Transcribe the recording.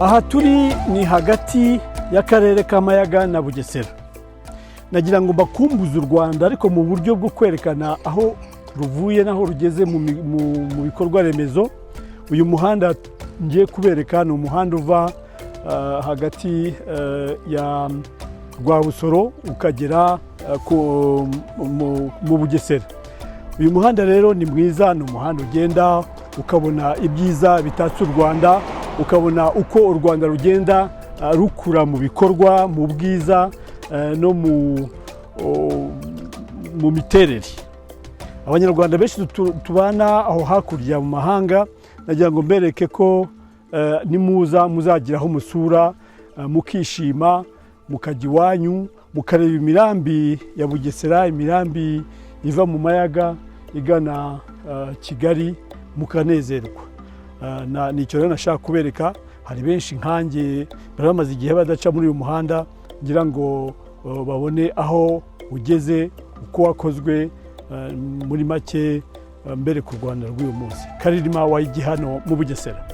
Aha turi ni hagati y'akarere ka Mayaga na Bugesera. Nagira ngo mbakumbuze u Rwanda, ariko mu buryo bwo kwerekana aho ruvuye n'aho rugeze mu bikorwa remezo. Uyu muhanda ngiye kubereka ni umuhanda uva hagati ya Rwabusoro ukagera mu Bugesera. Uyu muhanda rero ni mwiza, ni umuhanda ugenda ukabona ibyiza bitatse u Rwanda, ukabona uko u Rwanda rugenda rukura mu bikorwa, mu bwiza no mu miterere. Abanyarwanda benshi tubana aho hakurya mu mahanga, nagira ngo mbereke ko nimuza muzagira aho musura, mukishima, mukajya iwanyu, mukareba imirambi ya Bugesera, imirambi iva mu Mayaga igana Kigali, mukanezerwa. Nicyo rero nashaka kubereka. Hari benshi nkanjye bari bamaze igihe badaca muri uyu muhanda, ngira ngo babone aho ugeze, uko wakozwe, muri make mbereka u Rwanda rw'uyu munsi. Karirima wayigi hano mu Bugesera.